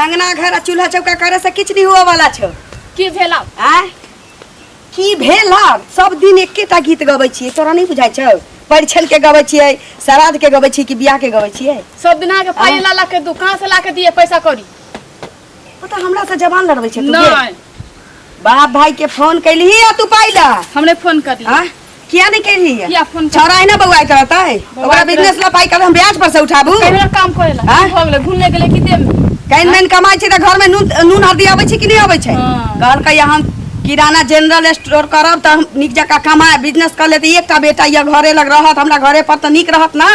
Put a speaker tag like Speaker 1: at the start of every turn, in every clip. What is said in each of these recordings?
Speaker 1: अंगना घर आ चूल्हा चौका करे से किछु नहीं हुआ वाला छौ।
Speaker 2: की भेल आब?
Speaker 1: आँय, की भेल आब? सब दिन एकेटा गीत गबै छियै, तोरा नहि बुझाइ छौ? परिछन के गबै छियै, श्राद्ध के गबै छियै कि बियाह के गबै छियै?
Speaker 2: सब दिन अहाँके पाइ ला ला के दू, कहाँ से ला के दिए पैसा कौड़ी?
Speaker 1: ओ तऽ हमरा से जबान लड़बै छै तू गे।
Speaker 2: नहि।
Speaker 1: बाप भाई के फोन कैलही आ तू पाइ ला?
Speaker 2: हमरे फोन कर
Speaker 1: आँ, किया नहीं कैलही?
Speaker 2: किया फोन कर?
Speaker 1: छौड़ा है ना बौआइत रहतै, ओकरा बिजनेस ला पाइ कर हम ब्याज पर से उठाबू।
Speaker 2: कहियो काम करेला
Speaker 1: आँय?
Speaker 2: भऽ गेलै, घूमने गेलै कि देम?
Speaker 1: कनि मनि कमाइ छै तऽ घरमे नून नून हरदी अबै छै कि नहि अबै छै?
Speaker 2: हँ।
Speaker 1: कहलकै हम किराना जनरल स्टोर करब तऽ हम नीक जकाँ कमाय बिजनेस कर लेतै। एकटा बेटा यऽ, घरे लग रहत, हमरा घरे पर तऽ नीक रहत ना?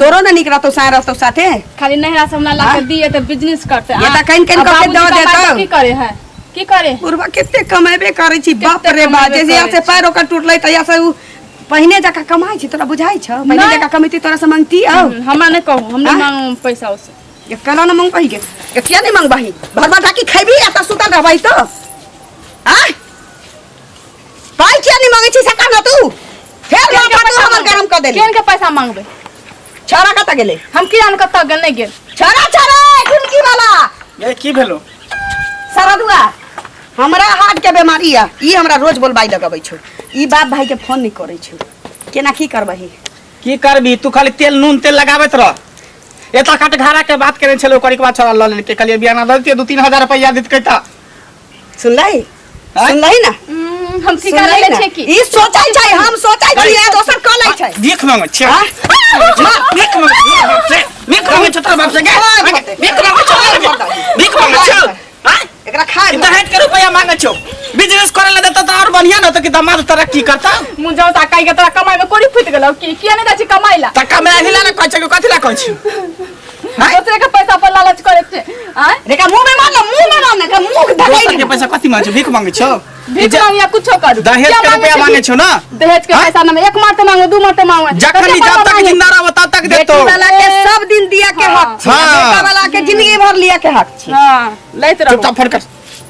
Speaker 1: तोरो ने नीक रहतौ, साँय रहतौ साथे।
Speaker 2: खाली नहिरा से हमरा ला के
Speaker 1: आँय?
Speaker 2: दिए तऽ बिजनेस करतै।
Speaker 1: ये तऽ कनि कनि
Speaker 2: आ
Speaker 1: कऽ के
Speaker 2: बाबूजी
Speaker 1: दऽ
Speaker 2: कमाइ तऽ
Speaker 1: देतौ।
Speaker 2: की करे है, की करे?
Speaker 1: बुढ़बा कते कमेबे करै छी, बाप
Speaker 2: कते
Speaker 1: रे बाप।
Speaker 2: कमेबे
Speaker 1: जहिया
Speaker 2: करै
Speaker 1: से पैर ओकर टूटलै तहिया से उ पहिने जकाँ कमाइ छै, तोरा बुझाइ छौ? पहिने
Speaker 2: नहि।
Speaker 1: जकाँ कमेती तोरा से मांगती आउ?
Speaker 2: हमरा नहि कहू, हम नहि
Speaker 1: आँय?
Speaker 2: मांगू पैसा ओसे।
Speaker 1: ये केना ने मांगबही गे? ये किया नहि मांगबही? भरबा ढाकी खैबी आ तऽ सुतल रहबही तो? आँय, पाइ किया नहि मांगै छी से कह ना तू। फेर
Speaker 2: केहन के
Speaker 1: माथा तू
Speaker 2: पैसा
Speaker 1: हमर
Speaker 2: मांगबै?
Speaker 1: गरम कऽ देली।
Speaker 2: केहन के पैसा मांगबै?
Speaker 1: छौड़ा कतऽ गेलै?
Speaker 2: हम किया ने कतऽ गेल, नहि गेल।
Speaker 1: छौड़ा, छौड़ा ढुनकी वाला।
Speaker 3: ये की भेलो?
Speaker 1: सरदुआ, हमरा हार्ट के बीमारी है, ई हमरा रोज बोलबाई लगबै छौ। ई बाप भाई के फोन नहीं करै छौ, केना की करबही?
Speaker 3: की करबी तू? खाली तेल नून तेल लगाबैत रह। एतऽ कटघारा के बात करै छलै, ओकर एक बार छोड़ा लऽ लेलकै। कहलियै बियाना दऽ दितियै, 2-3 हजार रुपैआ दितकै तऽ।
Speaker 1: सुनलही?
Speaker 3: आँय?
Speaker 1: सुनलही ना?
Speaker 2: हम ठीका
Speaker 1: सुनलही
Speaker 2: लेने
Speaker 1: ना?
Speaker 2: छियै की?
Speaker 1: ई सोचै छै, हम सोचै छियै, दोसर कऽ लै छै।
Speaker 3: भीख मांगै छियै?
Speaker 1: आँय?
Speaker 3: भीख मांगै छियै बाप से? भीख मांगै छौ तोरा बाप से गे? भीख मांगै छौ? भीख मांगै छौ? आँय?
Speaker 1: एकरा खाय।
Speaker 3: ई दहेज के रुपैआ मांगै छौ। बिजनेस करे ला देता तऽ और बढ़िया न, तऽ कि दामाद तरक्की करता।
Speaker 2: मुँह जाओ ता कहि के तोरा कमाई में कोरी फुटि गेलौ की? किया नहि जाइ छी कमाई ला?
Speaker 3: तऽ कमाई ला ने कहै छै कि कथी ला कहै छै? आँय?
Speaker 2: दोसरे के पैसा पर लालच करे छै, आँय?
Speaker 1: रेखा, मुंह में मार ना, मुंह में मार ना, एकरा मुंह धकै।
Speaker 3: दोसर के पैसा कथी मांगै छौ? भीख मांगै छौ?
Speaker 2: भीख मांग या कुछो करू,
Speaker 3: दहेज
Speaker 2: किया
Speaker 3: के रुपैआ
Speaker 2: मांगै
Speaker 3: मांगै
Speaker 2: छी?
Speaker 3: छौ ना?
Speaker 2: दहेज के
Speaker 3: आँय?
Speaker 2: पैसा न एक मार मांगो, दू मार मांगो।
Speaker 3: जखन
Speaker 2: कते
Speaker 3: जब
Speaker 2: पैसा
Speaker 3: तक
Speaker 2: मांगे?
Speaker 3: जिंदा रहबो तब तक देतो।
Speaker 1: बेटी वाला के सब दिन दिया के हक छै,
Speaker 3: हाँ।
Speaker 1: बेटा वाला के जिंदगी भर लिया के हक छै।
Speaker 2: हाँ, लैत रहू।
Speaker 3: चुपचाप फोन कर।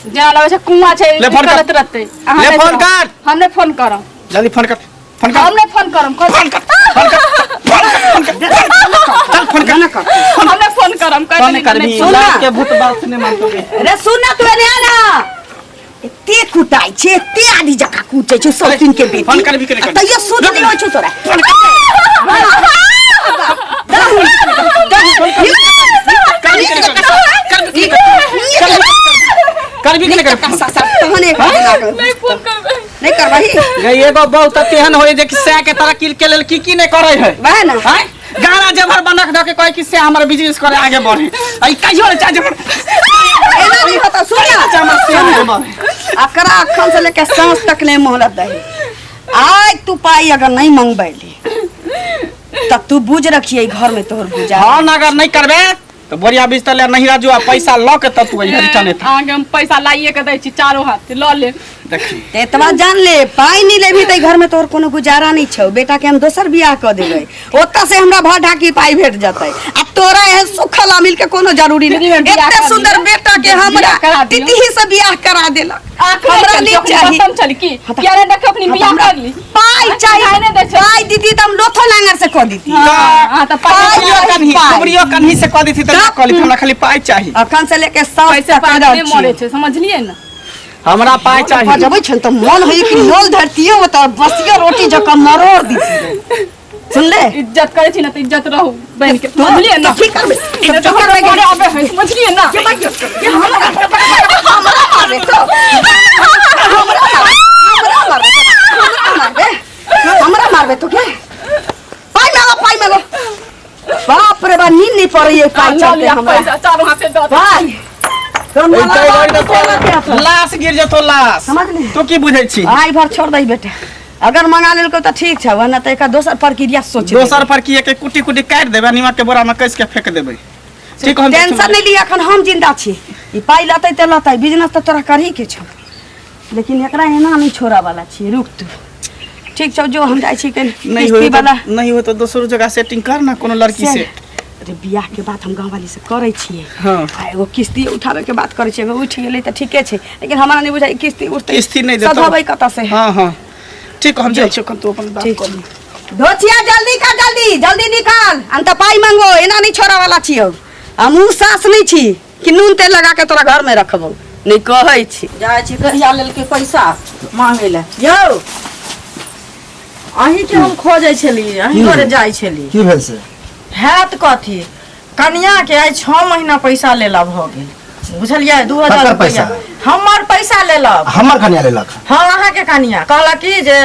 Speaker 2: जेना लगै छै कुआं छै,
Speaker 3: ले फोन कर।
Speaker 2: करैत रहतै। अहाँ
Speaker 3: ले
Speaker 2: लैत
Speaker 3: फोन
Speaker 2: रहू।
Speaker 3: कर।
Speaker 2: हम नहि फोन करब।
Speaker 3: जल्दी फोन कर, फोन कर।
Speaker 2: हम नहि फोन करब।
Speaker 3: फोन कर, फोन कर, फोन कर, फोन कर, चल फोन कर।
Speaker 1: ना कर।
Speaker 2: हम नहि फोन करब, कहि
Speaker 3: फोन
Speaker 2: देली
Speaker 3: करबी?
Speaker 2: नहि।
Speaker 1: सुन ना।
Speaker 3: लाज के भूत बात नहि मानतो गे।
Speaker 1: रे सुन ना, तू एने आ ना। एते कुटाइ छै, एते आदि जकाँ कुटै छै सब दिन के बेटी।
Speaker 3: फोन करबी कि नहि
Speaker 1: आ
Speaker 3: करबी?
Speaker 1: तैयो सुध नहि होइ छौ तोरा।
Speaker 3: फोन कर। करबी कि नहि करबी? करबी कि नहि करबी? करबी कि नहि करबी?
Speaker 1: तहन एक
Speaker 2: नहि फोन करबै।
Speaker 1: नहि करबही?
Speaker 3: गे एगो बहुत तेहन होय जे कि सै के तरक्की के लेल की की नहि करै है।
Speaker 1: वएह ने।
Speaker 3: आँय? गाना जेवर बनक दऽ के कहै कि से हमर बिजनेस करे आगे बढ़े, आ ई कहियो नहि चाहे जेवर।
Speaker 1: एना नहि होता, सुन ना।
Speaker 3: चाहे हमर से आगे बढ़े।
Speaker 1: अकरा अखन से लेके साँझ तक नहीं मोहलत दही। आज तू पाई अगर नहीं मंगबैली तब तू बुझ रखिए घर में तोहर गुजारा।
Speaker 3: हाँ, अगर नहीं करबे तो बोरिया बिस्तर ले नहीं राजू आ पैसा लऽ के तब तू अइहे रिटर्न एता।
Speaker 2: अहाँके हम पैसा लाइए के दै छी, चारो हाथ लऽ लेब।
Speaker 3: देखी।
Speaker 1: तऽ एतबा जान ले, पाई नहीं लेबही तऽ घर में तोहर कोनो गुजारा नहीं छौ। बेटा के हम दोसर बियाह कऽ देबै, ओतऽ से हमरा भर ढाकी पाई भेट जेतै आ तोरा एहन सुखल अमील के कोनो जरूरी नहीं।
Speaker 2: फ्री में बियाह
Speaker 1: एते
Speaker 2: करा
Speaker 1: सुंदर
Speaker 2: दियौ।
Speaker 1: बेटा के हमरा
Speaker 2: बियाह करा दियौ।
Speaker 1: तितही से बियाह करा देलक। हमरा नहीं चाही।
Speaker 2: खत्म छल की? किया नहि देखो अपनी
Speaker 1: हाँ, तऽ
Speaker 2: बियाह
Speaker 1: हमरा
Speaker 2: कर ली।
Speaker 1: पाई चाही।
Speaker 2: पाइ नहि दै छै।
Speaker 1: पाई दीदी तऽ हम लोथो नांगर से कऽ दीती।
Speaker 2: हाँ, हाँ, तऽ पाइ
Speaker 1: पाइ
Speaker 3: कुबरियो कन्ही
Speaker 1: पाइ।
Speaker 3: कुबरियो कन्ही से कऽ देती तऽ कऽ लेती, हमरा खाली पाइ चाही।
Speaker 1: अखन से लेके साँझ
Speaker 2: पैसे
Speaker 1: तक
Speaker 2: पाइ
Speaker 1: रहल
Speaker 2: नहि मरे
Speaker 1: छियै।
Speaker 2: छै, समझलियै ने?
Speaker 3: हमरा पाइ चाही।
Speaker 1: बजबै छनि तऽ मन होइए कि लोल धरतियै ओतऽ बसिया रोटी जकाँ मरोड़ दितियै। सुनले?
Speaker 2: इज्जत करै छी ने तऽ इज्जत रहू बनि के, समझलियै ने?
Speaker 1: तऽ की करबै?
Speaker 2: नहि तऽ हमरा घरे आबै है, समझलियै ने?
Speaker 1: हमरा हमरा मारबे तो? हमरा मारबे? हमरा मारबे? हमरा मारबे? हमरा मारबे तो के? पाइ मांगो, पाइ मांगो। बाप रे बा, नींद नहीं पड़ै पाइ
Speaker 2: लऽ
Speaker 1: चलते
Speaker 2: लिअ
Speaker 1: हमरा।
Speaker 2: पैसा चारू हाथे दऽ दे।
Speaker 1: पाइ तोहर मलबा बाप के हाथ।
Speaker 3: लाश गिर जेतो लाश।
Speaker 1: समझली?
Speaker 3: तू की बुझै छी?
Speaker 1: आइ भर छोड़ दही बेटा, अगर मंगा लेलको तऽ ठीक छै, वरना तऽ एकर दोसर प्रक्रिया सोच।
Speaker 3: दोसर पर की, एक कुटी कुटी काटि देबै, नीमक के बोरा में कस के फेंक देबै। ठीक, हम
Speaker 1: टेंशन नहीं लिया, अखन हम जिंदा छी। ई पाइ लतै तऽ लतै, बिजनेस तऽ तोरा करही के छौ, लेकिन एकरा एना नहीं छोड़ा वाला छी। रुक तू। ठीक छौ, जो, हम जाइ छी कनि
Speaker 3: नहीं
Speaker 1: किस्ती
Speaker 3: हो
Speaker 1: वाला।
Speaker 3: नहीं हो तो दोसर जगह सेटिंग कर ना कोनो लड़की से।
Speaker 1: अरे, बियाह के बात हम गाँव वाली से करै छियै।
Speaker 3: हाँ।
Speaker 1: आ एगो किस्ती उठाबै के बात करै छियै। अगर उठि गेलै तऽ ठीके छै, लेकिन हमरा नहि बुझाइ किस्ती उठतै।
Speaker 3: किस्ती नहीं देतौ।
Speaker 1: सधबै कतऽ से?
Speaker 3: हाँ हाँ, ठीक, हम जाइ छियौ, तू अपन बात
Speaker 1: ठीक
Speaker 3: कर।
Speaker 1: छै। धोचिया, जल्दी कर, जल्दी जल्दी निकाल। हम तऽ पाइ मंगो, एना नहीं छोड़ा वाला छियौ। हमहूँ सास नहीं छी। कि नून तेल लगा के तोरा घर में रखबो नहीं कहै छी।
Speaker 2: जाइ छी कहिया लेलकै पैसा मांगे लए। यौ अहीं के हम खोजै छली, अहीं
Speaker 4: की
Speaker 2: घरे
Speaker 4: भेल?
Speaker 2: जाइ छली।
Speaker 4: की भेल से?
Speaker 2: हैत कथी, कनिया के आइ 6 महीना पैसा लेला भऽ गेल, बुझलियै? 2000
Speaker 4: ककर
Speaker 2: रुपैआ
Speaker 4: पैसा?
Speaker 2: हमर पैसा लेलक।
Speaker 4: हमर कनिया लेलक?
Speaker 2: हँ, अहाँके कनिया कहलक कि जे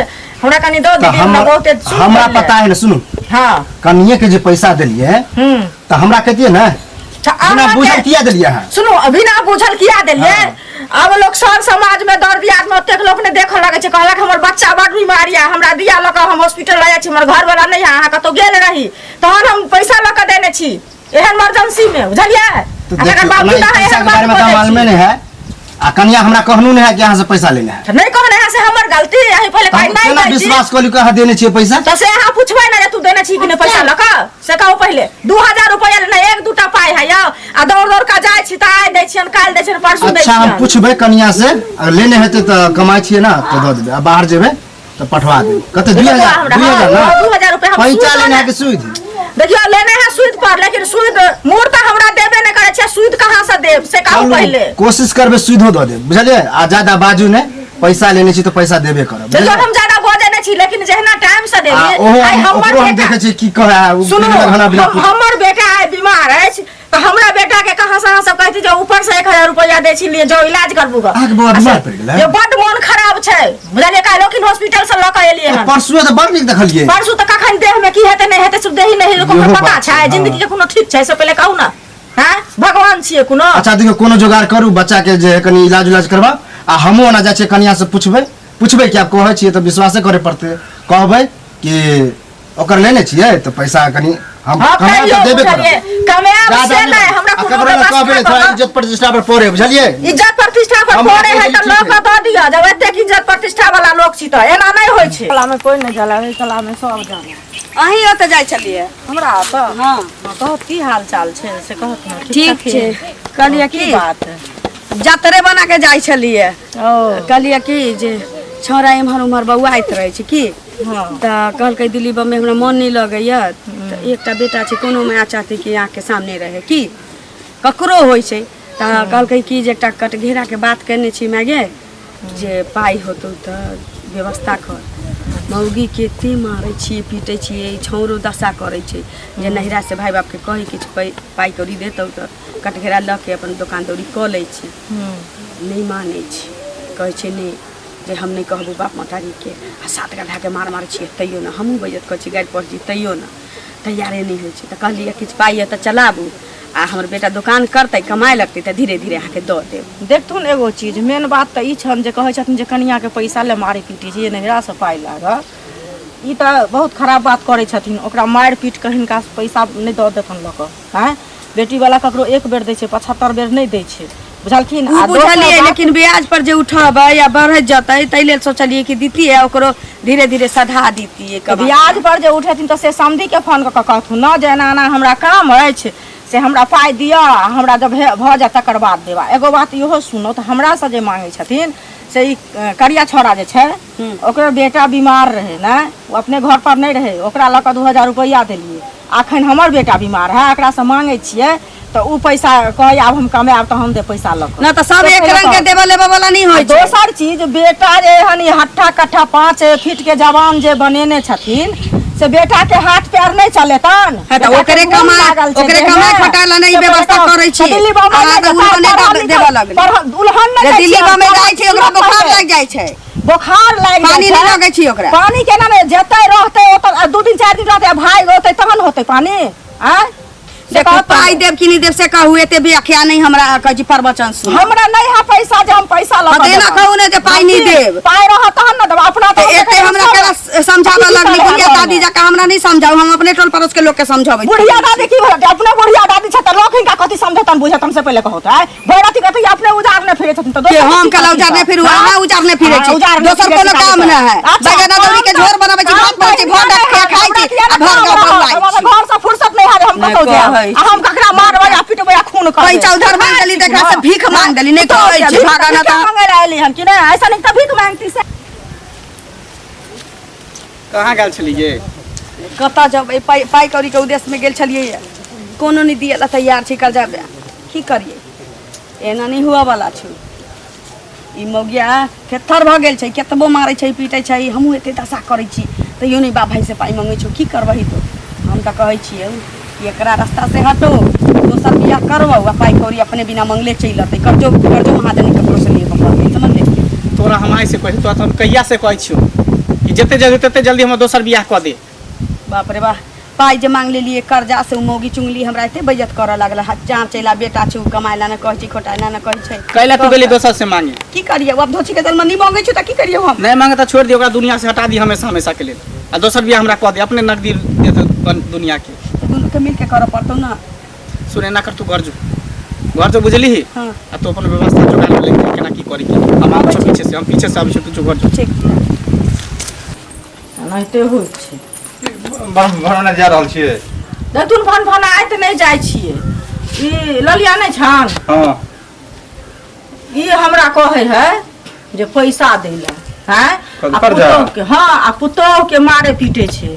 Speaker 2: हमरा कनि दऽ
Speaker 4: तऽ
Speaker 2: दीदी, हमरा बहुते सूद
Speaker 4: हमरा
Speaker 2: पड़लै।
Speaker 4: पता है ने, सुनू।
Speaker 2: हँ।
Speaker 4: कनिये के जे पैसा देलियै तऽ हमरा कहितियै ने।
Speaker 2: अच्छा,
Speaker 4: बिना
Speaker 2: अहाँके-
Speaker 4: बुझल किया देलियै अहाँ?
Speaker 2: सुनू, बिना बुझल किया देलियै? अब लोग सर समाज में दर दियाद में ओतेक लोग ने देखऽ लगै छै। कहलक हमर बच्चा बड़ बीमार यऽ, हमरा दिया लऽ कऽ हम हॉस्पिटल लऽ जाइ छी, हमर घर वाला नहि है, अहाँ कतौ गेल रही, तहन हम पैसा लऽ कऽ देने छी एहन इमरजेंसी में, बुझलियै?
Speaker 4: तो
Speaker 2: आ तकर
Speaker 4: देखियौ,
Speaker 2: बावजूद
Speaker 4: नहि,
Speaker 2: अहाँ
Speaker 4: पैसा
Speaker 2: एहन
Speaker 4: के बारे में
Speaker 2: बात
Speaker 4: तऽ
Speaker 2: बजै
Speaker 4: मालूमे
Speaker 2: छी।
Speaker 4: नहीं है आ कनिया हमरा कहनू नहीं है कि अहाँ से पैसा लेने है।
Speaker 2: तऽ नहि कहने है से हमर गलती अहीं पहिले
Speaker 4: तऽ
Speaker 2: पाइ
Speaker 4: हम
Speaker 2: नहि
Speaker 4: केना
Speaker 2: दै छी।
Speaker 4: विश्वास कऽ लियौ कि अहाँ देने छियै पैसा?
Speaker 2: तऽ से अहाँ पुछबै ने जे तू देने छी कि नहि पैसा लऽ कऽ, से कहू पहिले। 2000 रुपैआ लेने एक दूटा पाइ है यौ, आ दौड़ दौड़ कऽ जाइ छी तऽ आइ दै छियनि, काल्हि दै छियनि, परसू दै
Speaker 4: अच्छा, हम
Speaker 2: छियनि।
Speaker 4: पूछबै कनिया से, अगर लेने हेतै तऽ कमाइ छियै ने तऽ दऽ देबै, आ बाहर जेबै तऽ पठवा देबै। कते?
Speaker 2: देखियौ
Speaker 4: 2000?
Speaker 2: हमरा,
Speaker 4: 2000 ने?
Speaker 2: हाँ, 2000 रुपैआ हम
Speaker 4: पैंचा
Speaker 2: सूद
Speaker 4: लेने है
Speaker 2: ने-
Speaker 4: कि सूद?
Speaker 2: देखियौ, लेने है सूद पर, लेकिन सूद मूर तऽ हमरा देबे नहि करै छै, सूद कहाँ से देब से कहू
Speaker 4: चलू,
Speaker 2: पहिले।
Speaker 4: कोशिश करबै सूदो दऽ देब, बुझलियै? आ ज्यादा बाजू ने, पैसा लेने छी तऽ पैसा देबे करब।
Speaker 2: देखियौ,
Speaker 4: बुझलियै?
Speaker 2: हम ज्यादा बजै नहि छी, लेकिन जहिना टाइम से
Speaker 4: आ
Speaker 2: देली
Speaker 4: ओहो
Speaker 2: आइ
Speaker 4: हम
Speaker 2: हमर
Speaker 4: ओकरो हम
Speaker 2: बेटा
Speaker 4: देखै छियै की कहै है ओ।
Speaker 2: सुनू,
Speaker 4: बिना बिना
Speaker 2: हमर बेटा आइ बीमार अछि तऽ हमरा बेटा के कहाँ से अहाँ सब कहती जे ऊपर से 1000 रुपया दै छी, लिए जाओ इलाज करबू ग।
Speaker 4: अहाँके बौआ बीमार पड़ि गेलै?
Speaker 2: ये बड्ड मोन खराब छै, बुझलियै? काल्हि ओखिन हॉस्पिटल से लऽ कऽ एलियै हन।
Speaker 4: परसुए तऽ बड़ नीक देखलियै।
Speaker 2: परसू तऽ कखन देह में की हेतै नहि हेतै, सब देही नहि
Speaker 4: इहो
Speaker 2: पता
Speaker 4: बात
Speaker 2: छै।
Speaker 4: छै,
Speaker 2: जिंदगी के कोनो ठीक छै से पहिले कहू ने, हैं? भगवान छियै कोनो।
Speaker 4: अच्छा देखियौ, कोनो जोगाड़ करू, बच्चा के जे है कनि इलाज उलाज करबा, आ हमहूँ ओना जाइ छियै कनिया से पुछबै, पुछबै कि आब कहै छियै तऽ विश्वासे करे पड़तै, कहबै कि ओकर लेने छियै तऽ पैसा कनि हम
Speaker 2: हाँ,
Speaker 4: कमा
Speaker 2: कहियो
Speaker 4: तऽ देबे
Speaker 2: बुझलियै,
Speaker 4: करब।
Speaker 2: कमायब
Speaker 4: ज्यादा
Speaker 2: से
Speaker 4: नहि।
Speaker 2: नहि, हमरा
Speaker 4: आ
Speaker 2: कोनो
Speaker 4: ककरो लग
Speaker 2: व्यवस्था
Speaker 4: कहबै नहि, थोड़ा
Speaker 2: करब।
Speaker 4: इज्जत प्रतिष्ठा पर पड़े, बुझलियै?
Speaker 2: इज्जत प्रतिष्ठा पर
Speaker 4: हमरा
Speaker 2: पड़े है
Speaker 4: कहै
Speaker 2: तऽ लऽ
Speaker 4: ठीक
Speaker 2: कऽ दऽ दिअ, जब एतेक इज्जत प्रतिष्ठा वाला लोक छी तऽ एना नहि होइ छै।
Speaker 5: कला में कोई नहीं जाला, एहि कला में सब जाला।
Speaker 1: अहीं ओतऽ जाइ छलियै?
Speaker 5: हमरा ओतऽ?
Speaker 1: हँ।
Speaker 5: हँ, कहत की हाल चाल छै से कहत ने।
Speaker 1: ठीक छै। कहलियै
Speaker 5: की
Speaker 1: की
Speaker 5: बात?
Speaker 1: जतरे बना के जाइ छलियै।
Speaker 5: ओ
Speaker 1: कहलियै की जे छौड़ा एम्हर उम्हर बौआइत रहै छै की।
Speaker 5: हँ।
Speaker 1: तऽ कहलकै दिल्ली बम्बई हमरा मन नहि लगैया, तऽ एकटा बेटा छै, कोनो माय चाहतै कि आँखके सामने रहै की ककरो होइ छै। तऽ कहलकै कि जे एकटा कटघेराके बात केने छी माय गे, जे पाइ होतौ तऽ व्यवस्था कर। मौगी के एते मारै छियै, पीटै छियै, छौड़ो दशा करै छै जे नहिरा से भाय बापके कही किछु पाइ कौड़ी देतौ तऽ कटघेरा लऽ के अपन दोकान दौरी कऽ लै छी। नहि मानै छै, कहै छै नहि जे हम नहि कहबौ बाप महतारीके, आ सात गड्ढाके मार मारै छियै तैयो नहि। हमहूँ बेइज्जत करै छी, गारि पढ़ै छी, तैयो नहि तैयारे नहि होइ छै। तऽ कहलियै किछु पाइ यऽ तऽ चलाबू, आ हमर बेटा दोकान करतै, कमाए लगतै तऽ धीरे धीरे अहाँके दऽ देब।
Speaker 5: देखथुन एगो चीज, मेन बात तऽ ई छनि जे कहै छथिन जे कनियाके पैसा लए मारै पीटै छी, जे नहिरासँ पाइ लागल, ई तऽ बहुत खराब बात करै छथिन। ओकरा मारि पीट कऽ हिनका पैसा नहि दऽ देतनि लऽ कऽ। आँय, बेटीवला ककरो एक बेर दै छै, 75 बेर नहि दै छै, बुझलखिन?
Speaker 1: ओ
Speaker 5: आ दोसर
Speaker 1: बुझलियै,
Speaker 5: बात-
Speaker 1: लेकिन ब्याज पर जे उठेबै आ बढ़ैत जेतै, ताहि लेल सोचलियै कि दितियै आ ओकरो धीरे धीरे सधा दितियै
Speaker 5: तऽ
Speaker 1: कमा।
Speaker 5: ब्याज पर जे उठेथिन तऽ से समधिके फोन कऽ कऽ कहथुन ने जे एना एना हमरा काम अछि, से हमरा पाइ दिअ, आ हमरा जब भऽ जायत तकर बाद देब। आ एगो बात इहो सुनू तऽ, हमरासँ जे मांगै छथिन से ई करिया छौड़ा जे छै, ओकरो बेटा बीमार रहै ने, ओ अपने घर पर नहि रहै, ओकरा लऽ कऽ 2000 रुपैआ देलियै। अखन हमर बेटा बीमार है, एकरासँ मांगै छियै तऽ ओ पैसा कहै आब हम कमायब तऽ हम देब पैसा लऽ कऽ।
Speaker 1: ना तऽ सब
Speaker 5: से
Speaker 1: एक
Speaker 5: पहिले
Speaker 1: रंग के
Speaker 5: कहू।
Speaker 1: देबऽ लेबऽ वाला नहि होइ छै।
Speaker 5: दोसर चीज, बेटा जे एहन ई हट्ठा कट्ठा 5 फीट के जवान जे बनेने छथिन, से बेटा के हाथ पैर नहि चलेतन?
Speaker 1: हँ, तऽ
Speaker 5: बेटा के
Speaker 1: ओकरे
Speaker 5: खून
Speaker 1: कमा
Speaker 5: लागल छै
Speaker 1: ओकरे
Speaker 5: देहमे।
Speaker 1: कमाए खटाए ला नहि
Speaker 5: से पहिले
Speaker 1: व्यवस्था
Speaker 5: कहू,
Speaker 1: करै छी।
Speaker 5: तऽ दिल्ली बम्बई
Speaker 1: अहाँ
Speaker 5: नहि
Speaker 1: तऽ
Speaker 5: जेतै,
Speaker 1: उल्हने
Speaker 5: पढ़ल
Speaker 1: देबऽ
Speaker 5: लिखल-
Speaker 1: लगली।
Speaker 5: उल्हन नहि
Speaker 1: जे
Speaker 5: दै
Speaker 1: दिल्ली
Speaker 5: छियै,
Speaker 1: बम्बई
Speaker 5: पढ़ल-
Speaker 1: जाइ छै ओकरा
Speaker 5: उल्हन
Speaker 1: बोखार
Speaker 5: पढ़तै।
Speaker 1: लागि जाइ छै।
Speaker 5: बोखार लागि
Speaker 1: पानी
Speaker 5: जाइ
Speaker 1: नहि
Speaker 5: छै।
Speaker 1: लगै छै ओकरा।
Speaker 5: पानी केना नहि जेतै, रहतै ओतऽ 2 दिन 4 दिन रहतै आ भागि औतै तहन होतै पानी? आँय, से
Speaker 1: देखू,
Speaker 5: कहत
Speaker 1: पाइ देब कि नहि देब से कहू, एते व्याख्या नहि हमरा कहै छी, प्रवचन सुन।
Speaker 5: हमरा नहि है पैसा जे हम पैसा लऽ
Speaker 1: हँ,
Speaker 5: कऽ
Speaker 1: तऽ एना
Speaker 5: देब।
Speaker 1: कहू ने जे पाइ नहि देब।
Speaker 5: पाइ रहत तहन ने देब अपना।
Speaker 1: तऽ एते हमरा केना समझाबऽ लगली बुढ़िया दादी जकाँ? हमरा नहि समझाउ, हम अपने टोल पड़ोस के लोक के समझाबै छी।
Speaker 5: बुढ़िया दादी की भेल? अपने बुढ़िया दादी छै तऽ लोक हिनका कथी समझतन बुझतन से पहिले कहू तऽ। आँय, भरि अथी कथी अपने उजाड़ने फिरै छथिन तऽ
Speaker 1: के
Speaker 5: दोसर
Speaker 1: हम
Speaker 5: की
Speaker 1: कला
Speaker 5: करथिन
Speaker 1: उजाड़ने
Speaker 5: तऽ?
Speaker 1: फिरू? अहाँ उजाड़ने फिरै
Speaker 5: हाँ,
Speaker 1: छी।
Speaker 5: उजाड़ने
Speaker 1: दोसर
Speaker 5: फिरै
Speaker 1: कोनो
Speaker 5: छी
Speaker 1: काम
Speaker 5: खाली
Speaker 1: नहि है।
Speaker 5: तऽ। अच्छा,
Speaker 1: बैगन अदौरी के
Speaker 5: काम
Speaker 1: झोर बनबै छी,
Speaker 5: काम
Speaker 1: भात बनबै छी,
Speaker 5: तऽ
Speaker 1: भर
Speaker 5: हिनका
Speaker 1: डाँट
Speaker 5: नहि
Speaker 1: खाइ
Speaker 5: है,
Speaker 1: छी
Speaker 5: हमरा
Speaker 1: आ भर
Speaker 5: किया
Speaker 1: गाँव
Speaker 5: ने
Speaker 1: बौआइ
Speaker 5: हमरा
Speaker 1: छी।
Speaker 5: घर से फुर्सत नहि है जे हम
Speaker 1: नहि
Speaker 5: कतौ जायब
Speaker 1: कहै
Speaker 5: आ हम ककरा मारबै आ पिटबै आ खून करबै।
Speaker 1: पैंचा उधार मांगि देली तऽ एकरा से भीख मांगि देली, नहि कहै छी भागा ना तऽ।
Speaker 5: मांगै लए एली हन कि नहि? ऐसा नहीं तऽ भीख मांगती से।
Speaker 3: कहाँ गेल छलियै?
Speaker 1: कतऽ जेबै? पाइ पाइ कौड़ीके उद्देश्यमे गेल छलियै, कोनो नहि दिअ ला तैयार छै कर्जा। की करियै? एना नहि हुअ वाला छौ। ई मौगिया थेथर भऽ गेल छै, केतबो मारै छै पीटै छै, हमहूँ एते दशा करै छी तैयो नहि बाप भाइ से पाइ मङ्गै छौ। की करबही तू? हम तऽ कहै छियौ कि एकरा रास्ता से हटो, दोसर बियाह करबौ आ पाइ कौड़ी अपने बिना मंगले चलि अतै। कर्जो कर्जो महाजनी ककरो से लिए पड़तै, समझले?
Speaker 3: तोरा हम आइ से कहै छी, तोरा तऽ हम कहिया से कहै छियौ कि जते जल्दी तते जल्दी हमर दोसर बियाह कऽ दे।
Speaker 1: बाप रे बाप, पाइ जे मांग लेलियै कर्जा से ओ मौगी चुंगली हमरा एते बेइज्जत करऽ लागल। चाँव चैला बेटा छै, ओ कमाय ला ने कहै छै, खोटाय ला ने कहै छै।
Speaker 3: कैला तू गेली दोसर से मांगे?
Speaker 1: की करियै, आब धोछी के जलमे नहि मांगै छै तऽ की करियै हम?
Speaker 3: नहि मांगे तऽ छोड़ि दियौ, ओकरा दुनिया से हटा दी हमेशा हमेशा के लेल, आ दोसर बियाह हमरा कऽ दे, अपने नकदी देतौ दुनिया के।
Speaker 1: तऽ दुनू के मिल के करऽ पड़तौ ना।
Speaker 3: सुन, एना कर, तू घर जो, घर जो, बुझलिही?
Speaker 1: हाँ।
Speaker 3: आ तू अपन व्यवस्था जोगा ले केना की करी के, हम आबै छियौ पीछे से, हम पीछे से आबै छियौ, तू जो घर जो।
Speaker 1: ठीक।
Speaker 2: एनाहिते होइ छै।
Speaker 6: भरने जा रहल छियै?
Speaker 2: देखथुन, भन भन आइत नहि जाइ छियै। ई ललिया नहि छन?
Speaker 6: हाँ।
Speaker 2: ई हमरा कहै है जे पैसा दै लए हैं।
Speaker 6: कथी
Speaker 2: आ
Speaker 6: कर्जा?
Speaker 2: पुतोहु के, हाँ, आ पुतोहु के मारे पीटे छै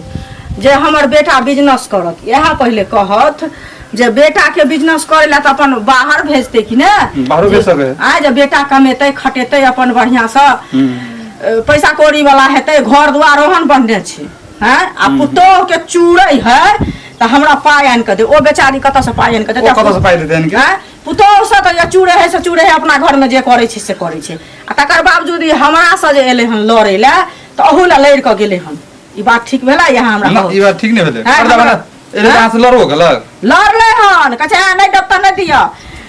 Speaker 2: जे हमर बेटा बिजनेस करत। इएह पहिले कहत जे बेटा के बिजनेस करे ला तऽ अपन बाहर भेजतै कि ने?
Speaker 6: बाहरो भेज सकै है।
Speaker 2: आइ जे बेटा कमेतै खटेतै अपन बढ़िआँ सँ पैसा कौड़ी वाला हेतै, घर दुआर ओहन बन्हने छै हैं, आ पुतोहु के चूड़ै है तऽ हमरा पाइ आनि कऽ दे। ओ बेचारी कतऽ से पाइ आनि कऽ
Speaker 6: ओ
Speaker 2: देतै?
Speaker 6: कतऽ से पाइ देतै इनके?
Speaker 2: आँय? पुतोहु से तऽ जे चूड़े है से चूड़े है, अपना घरमे जे करै छै से करै छै, आ तकर बावजूद ई हमरासँ जे एलै हन लड़ै लए तऽ अहू लए लड़ि कऽ गेलै हन। ई बात ठीक भेलै? यहाँ हमरा
Speaker 6: ना,
Speaker 2: कहू।
Speaker 6: ई बात ठीक नहि भेलै।
Speaker 2: आँय,
Speaker 6: कर्जा
Speaker 2: हमरा-
Speaker 6: बना एलै तऽ अहाँ से लड़बो केलक?
Speaker 2: लड़लै हन, कहै छै नहि देब तऽ नहि दिअ,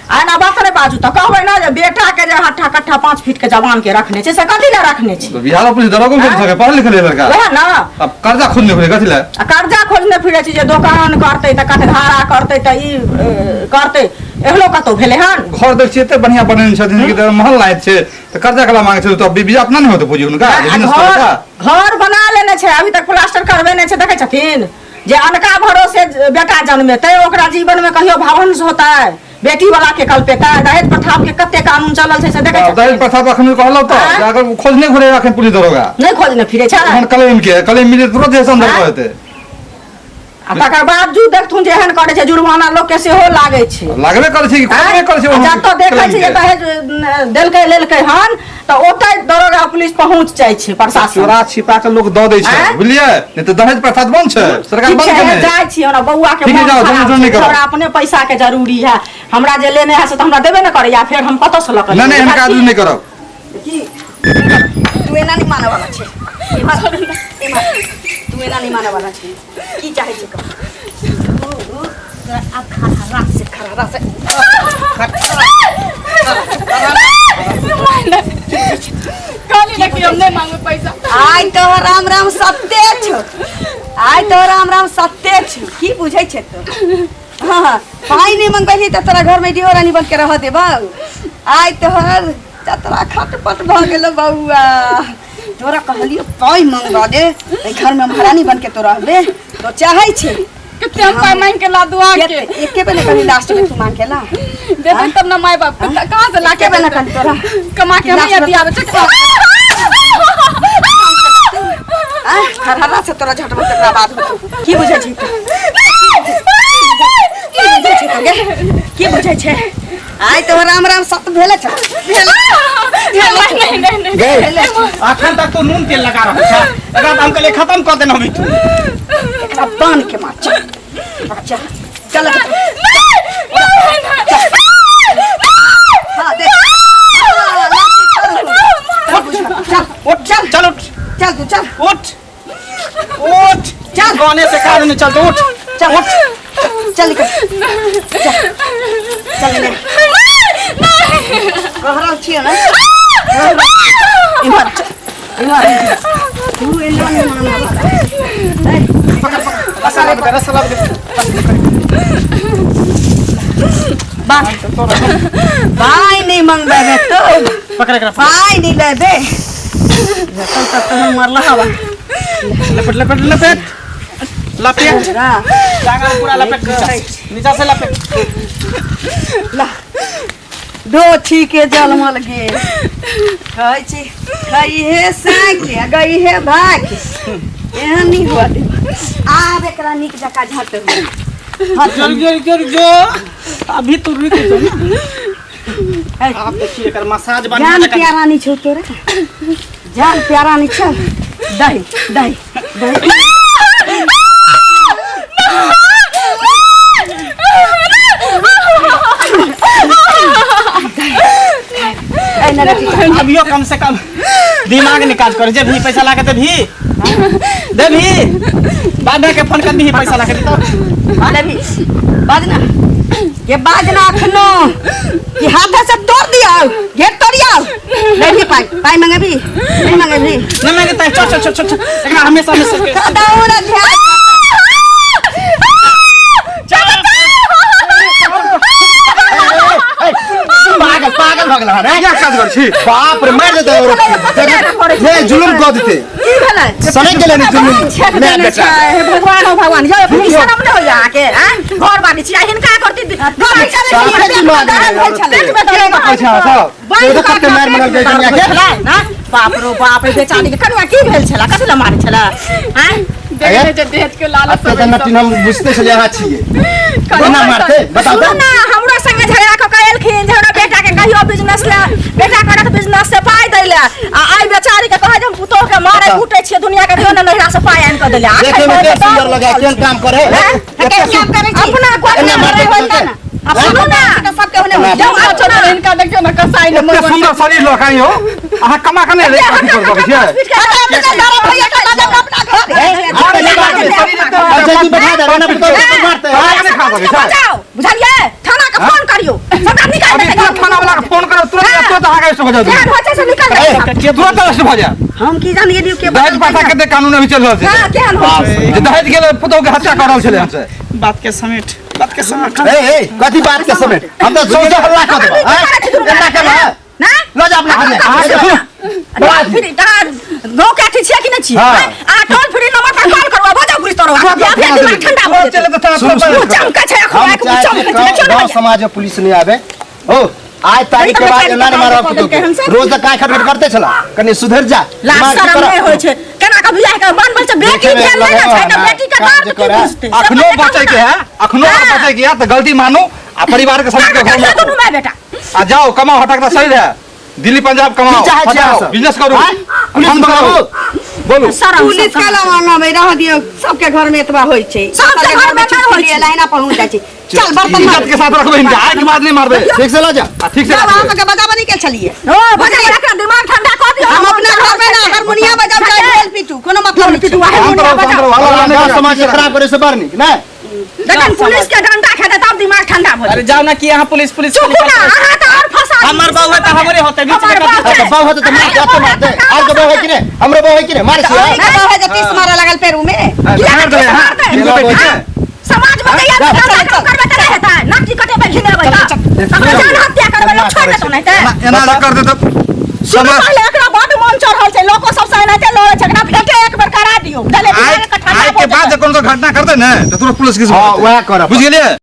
Speaker 2: आ एना बात नहि बाजू। तऽ कहबै ने जे बेटाके जे हट्ठा कट्ठा 5 फीट के जवान के रखने छै से कथी लए रखने छै?
Speaker 6: तऽ बिहार में पुलिस दरोगो भेज सके, पढ़ल लिखल है लड़का।
Speaker 2: वएह ने।
Speaker 6: अब कर्जा खुद नहीं खुले कथी लए?
Speaker 2: आ कर्जा खोजने फिरै छै जे दोकान करतै तऽ कटघारा करतै तऽ ई करतै, एहनो कतौ भेलै हन?
Speaker 6: घर देख छियै एते बढ़िया बनेने छथिन कि तऽ महल लायक छै, तऽ कर्जा कला मांगे छै तऽ बीबी अपना नहि होतै पूंजी हुनका
Speaker 2: आ
Speaker 6: बिजनेस
Speaker 2: घर
Speaker 6: करता।
Speaker 2: घर बना लेने छै, अभी तक प्लास्टर करबेने छै। देखै छथिन जे अनका भरोसे बेटा जन्मेतै ओकरा जीवन में कहियो भवंश होतै? बेटी वाला के कल्पेतै? दहेज प्रथा के कते कानून चलल छै से देखै
Speaker 6: दहेज
Speaker 2: छथिन?
Speaker 6: प्रथा तऽ अखन कहलहुँ तऽ
Speaker 2: आँय?
Speaker 6: जे अगर ओ खोजने घुरे अखन पुलिस दरोगा
Speaker 2: नहि खोजने फिरै छै।
Speaker 6: एहन क्लेम के क्लेम मिले तुरंत जे अंदर
Speaker 2: आँय?
Speaker 6: कऽ देतै।
Speaker 2: आ तकर बावजूद देखथुन जे एहन करै छै, जुर्माना लोक के सेहो लागै छै।
Speaker 6: लागबे करै छै कि खोजबे करै छै
Speaker 2: आ
Speaker 6: ओहन
Speaker 2: जतऽ देखै
Speaker 6: क्लेम
Speaker 2: छै जे
Speaker 6: के।
Speaker 2: दहेज देलकै लेलकै हन तऽ ओतै दरोगा पुलिस पहुँच जाइ छै, प्रशासन।
Speaker 6: चोरा छिपा के लोक दऽ दै छै।
Speaker 2: आँय?
Speaker 6: बुझलियै? नहि तऽ दहेज प्रथा तऽ बंद छै, सरकार
Speaker 2: ठीक
Speaker 6: बंद
Speaker 2: छै,
Speaker 6: केने।
Speaker 2: जाइ छी, हमरा बौआ के
Speaker 6: ठीक है,
Speaker 2: मोन
Speaker 6: जाउ,
Speaker 2: खराब
Speaker 6: जरूर
Speaker 2: छै।
Speaker 6: नहि करब।
Speaker 2: हमरा अपने पैसा के जरूरी है, हमरा जे लेने है से तऽ हमरा देबे ने करैया, फेर हम कतऽ से लऽ कऽ
Speaker 6: नहि नहि,
Speaker 2: लेबै?
Speaker 6: एहन काज नहि करब।
Speaker 1: की तू एना नहि मानऽ वाला छै? एम्हर एम्हर, तू एना नहि मानऽ वाला छै। की चाहै छै कह तू? तोरा आब खड़हरा से खड़हरा से
Speaker 7: कहली ना कि हम नहीं मांगू पैसा।
Speaker 1: आइ तो राम राम सत्य छौ, आइ तो राम राम सत्य छौ। की बुझै छै तू? हाँ, पाइ नहि मंगबैली तऽ तोरा घरमे डिहो रानी बन के रह देबौ। आइ तोहर जतरा खटपट भऽ गेलो बौआ। तोरा कहलियो पाइ मंगवा दे, एहि घरमे महारानी बन के तो रहबे। तो चाहै छै
Speaker 7: कितने हम पाई मांग के ला दुआ के?
Speaker 1: एके बेर कहली लास्ट में तू मांग के ला
Speaker 7: देते तब ना माय बाप के, कहाँ से ला के
Speaker 1: एके बेर
Speaker 7: देते?
Speaker 1: कहली तोरा
Speaker 7: कमा के हम यहाँ दियाबे छै।
Speaker 1: आँय, हरहरा से तोरा झटबो तकरा बाद होतौ। की बुझै छी तू? की बुझै छी तू गे? की बुझै छै? आइ तो राम राम सत भेले छ, भेले।
Speaker 7: नहीं नहीं नहीं।
Speaker 3: गए, अखन तक तो नून तेल लगा रहल छै, एकरा तऽ हम कहलियै खत्म कऽ देने होबी तू।
Speaker 1: एकरा बान्ह के मार, चल चल चल। हाँ देख, हाँ, लाठी करू। चल।
Speaker 3: उठ, चल चल, उठ।
Speaker 1: चल तू चल।
Speaker 3: उठ उठ
Speaker 1: चल।
Speaker 3: गाने से काज नहीं चलते, उठ।
Speaker 1: चल।
Speaker 3: उठ।
Speaker 1: चल निकल, चल चल निकल। कह रहल छियै ने, इम्हर चल, इम्हर। तू एना नहि मानऽ वाला। ए, पकड़ पकड़।
Speaker 3: रस्सा लपेट दे, रस्सा लपेट दे।
Speaker 1: बाय बाय नहि मंगबेबे तो।
Speaker 3: पकड़ एकरा, पकड़।
Speaker 1: पाइ नहि लेबे जतन तक तहन मरला हवा।
Speaker 3: लपेट लपेट लपेट लपेट।
Speaker 1: रा
Speaker 3: जागा पूरा लपेट, नीचा से, नीचा से लपेट।
Speaker 1: ला दोछी के जलमल गेल, कहै छी खइहे साँके गइहे भाके, एहन नहि हुआ देब। आब एकरा नीक जकाँ झटू।
Speaker 3: चल चल चल जो, अभी तू रुक जो ना। आप देखिए एकर मसाज बढ़िया
Speaker 1: जान
Speaker 3: जकाँ।
Speaker 1: प्यारा नहीं छौ तोरा, जान प्यारा नहीं छौ। दही दही दही। ऐ ना बेटी,
Speaker 3: अभियो कम से कम दिमाग नहीं काज करे। जे भी पैसा ला के देबही, देबही बाबा के फोन कर दीही, पैसा ला के देतो।
Speaker 1: देबही बाजना ये बाजना अखनो कि हाथ से तोड़ दिया, घेर तोड़िया। नहीं पाई पाई मंगेबी नहीं मंगेबी
Speaker 3: नहीं मांगते। चल चल चल चल चल। एकरा हमेशा हमेशा के-
Speaker 1: दौड़ ध्यान।
Speaker 4: पागल पागल भऽ गेल हन,
Speaker 6: क्या काज कर छी?
Speaker 4: बाप रे, मार देते और हे जुलुम कऽ देते।
Speaker 2: की भेलै?
Speaker 4: सनक गेलै ने जुलुम।
Speaker 2: छेक
Speaker 4: माय
Speaker 2: देने
Speaker 4: बेटा।
Speaker 2: छै। हे भगवान, हो भगवान, यौ अपनी शरम नहि होइया अहाँके? आँय, घर बानी छी आ हिनका करती दिमाग
Speaker 4: साफे दिमाग नहि
Speaker 2: दर्द भेल छलै। पेट मे दर्द
Speaker 6: कहै छै अहाँ सब?
Speaker 2: बाँहि
Speaker 4: देखो कते मारि मारलकै कनिया के।
Speaker 2: ना बाप रो बाप रे, बेचारी के कनिया की भेल छला? कथी लए मारै छला? आँय,
Speaker 7: देख ले जे दहेज के लालच
Speaker 4: एते तऽ नटिन हम बुझते छलियै अहाँ छियै, कोना मारते बताउ
Speaker 2: सुनू
Speaker 4: तऽ।
Speaker 2: ना, हमरो संगे झगड़ा कऽ के एलखिन जे हमरा बेटा के कहियो बिजनेस ले, बेटा करत बिजनेस से पाइ दै ले, आ आइ बेचारी के कहै जे हम पुतोह के मारै कूटै छियै, दुनिया के केओ ने नैहरा से पाइ आनि कऽ देले। आ
Speaker 4: देखे में केहन सुंदर लगे, केहन काम करे।
Speaker 1: केहन काम करै छी?
Speaker 2: अपना कोन
Speaker 4: एना मारते
Speaker 1: होता ना।
Speaker 2: आ सुनू ना,
Speaker 1: सबके होने होता।
Speaker 7: जब अच्छा तो हिनका देखियो ना, कसाई ने
Speaker 6: एते सुंदर शरीर लऽ के यौ अहाँ कमा के नहि अथी कर सकै छियै?
Speaker 1: अपना घर
Speaker 4: अच्छा जी, बैठा दे ना पुतोह के मारते।
Speaker 6: कमा के नहि खा सकै छै।
Speaker 2: बचाओ, बुझलियै? थाना के फोन करियो, सबटा निकाल
Speaker 6: अभी
Speaker 2: देतै।
Speaker 6: तुरंत थाना वाला के फोन करब, तुरंत तुरंत अहाँके अरेस्ट भऽ जायत।
Speaker 2: केहन होइ छै से निकाल देतै।
Speaker 6: तुरंत अरेस्ट भऽ जायत।
Speaker 1: हम की जान गेलियो के
Speaker 6: दहेज प्रथा के कानून अभी चलि रहल छै।
Speaker 2: हँ, केहन होइ छै?
Speaker 6: जे दहेज गेल पुतोह के हत्या कऽ रहल छलै हमसे।
Speaker 3: बात के समेट, बात के समेट।
Speaker 4: ए ए, कथी बात के समेट? हम तऽ सौंसे हल्ला कऽ देबै। आँय? एना केना है?
Speaker 2: ना
Speaker 4: लऽ जा अपना घरे।
Speaker 6: अहाँके सुनू,
Speaker 2: फिर अहाँ गाँव के अथी छियै कि नहि छियै?
Speaker 6: हाँ।
Speaker 2: अहाँ टोल फ्री नंबर पर कॉल करू, भऽ जाउ पुलिस तोरो। फेर दिमाग ठंडा भऽ
Speaker 6: तुरंत
Speaker 2: जेतै।
Speaker 6: चलि जेतै थाना,
Speaker 4: सुनू,
Speaker 6: तुरंत
Speaker 4: सुनू।
Speaker 6: अरेस्ट
Speaker 2: मुँह चमकै छै अखन,
Speaker 4: हम
Speaker 2: आँखि मुँह
Speaker 4: चाहै
Speaker 2: चमकै
Speaker 4: छियै
Speaker 2: छै, देखियौ ने
Speaker 4: गाँव
Speaker 2: भैया।
Speaker 4: समाज में पुलिस नहीं आवे। ओ आइ तारीख के बाद एना नहि मारब पुतोह के। रोज तऽ काय खटखट करते छला, कनि सुधरि जा।
Speaker 2: लाज
Speaker 4: दिमाग
Speaker 2: शरम
Speaker 4: ठीक
Speaker 2: नहि
Speaker 4: कर।
Speaker 2: होइ छै केना कऽ बियाह के मन छै? बेटी
Speaker 4: देखे में
Speaker 2: भेल नहि ने
Speaker 4: लगै
Speaker 2: छै तऽ
Speaker 4: है,
Speaker 2: बेटी के
Speaker 4: काज
Speaker 2: दर्द
Speaker 4: जे
Speaker 2: की
Speaker 4: करे।
Speaker 2: बुझतै?
Speaker 6: अखनो बचै के है, अखनो अगर बचै के है तऽ गलती मानू आ परिवार के समझ के घर में
Speaker 2: दुनू माय बेटा
Speaker 6: आ जाओ कमाओ, हटक तऽ शरीर है, दिल्ली पंजाब कमाओ,
Speaker 4: की चाहै छियै अहाँ सब?
Speaker 6: बिजनेस करू।
Speaker 4: आँय? पुलिस
Speaker 6: हम
Speaker 4: मंगाबू?
Speaker 6: बोलू।
Speaker 2: शरम
Speaker 1: पुलिस
Speaker 2: सब
Speaker 1: के लवांगा रह दियौ, सबके घर में एतबा होइ छै।
Speaker 2: सबके घर में नहि होइ छै।
Speaker 1: लाइना पहुंच जाइ छै। चल बर्तन
Speaker 6: इज्जत
Speaker 1: मार।
Speaker 6: के साथ रखबै हिनका, आइ के बाद नहि मारबै।
Speaker 4: ठीक से लऽ जा।
Speaker 6: आ ठीक से
Speaker 1: जब
Speaker 6: रखबै।
Speaker 1: अहाँ सबके बजाबऽ नहि के छलियै।
Speaker 2: ओ बजा बजा दिमाग ठंडा कऽ दियौ।
Speaker 1: हम अपना घर में ना हारमोनिया बजाब चाहे ढोल पीटू, कोनो मतलब नहीं।
Speaker 2: पिटू,
Speaker 6: शांत
Speaker 2: हारमोनिया
Speaker 6: रहू, शांत
Speaker 2: बजाउ।
Speaker 6: रहू, हल्ला नहि
Speaker 4: गाँव
Speaker 6: करू।
Speaker 4: समाज के खराब करे से बड़ नीक नहि।
Speaker 2: जखन पुलिस के डंडा खेतै तब दिमाग ठंडा भऽ
Speaker 3: अरे
Speaker 2: जेतै।
Speaker 3: जाओ ना कि यहाँ पुलिस पुलिस
Speaker 2: चुप ना, अहाँ तऽ आओर फंसा दियौ।
Speaker 3: हमर बहू है तऽ हमरे होते बीच में
Speaker 2: हमर
Speaker 3: कथी?
Speaker 2: बाप
Speaker 4: अच्छा बहू होतै तऽ मारते, अते मारते। आर के बहू है कि नहि? हमरो बहू है कि नहि? मारै छियै?
Speaker 1: अहीं के बहू है जे तीस मारऽ लागल पेरू में।
Speaker 6: मार देबै अहाँ, हिनको बेटी के।
Speaker 2: समाज में जइया
Speaker 4: जा,
Speaker 2: तऽ
Speaker 1: चल,
Speaker 2: डंडा
Speaker 1: चल।
Speaker 2: करबै तऽ नहि हेतै? नाक कटेबै, घिनेबै तऽ तकरा जान हत्या करबै, लोक छोड़ि देतौ नहि तऽ।
Speaker 6: एना जे कर देतै
Speaker 2: सुनू
Speaker 6: समाज
Speaker 2: पहिले, एकरा बड्ड मन चढ़ल छै, लोको सब से एनाहिते लड़ै छै, एकरा भेटे एक बेर करा दियौ, बुझलियै?
Speaker 6: आइ
Speaker 2: दिमाग ठंडा
Speaker 6: आइ
Speaker 2: भऽ
Speaker 6: के बाद
Speaker 2: जेतै।
Speaker 6: जे कोनो घटना करतै ने तऽ तुरंत पुलिस के
Speaker 4: हँ, वएह करब।
Speaker 6: बुझि गेलियै?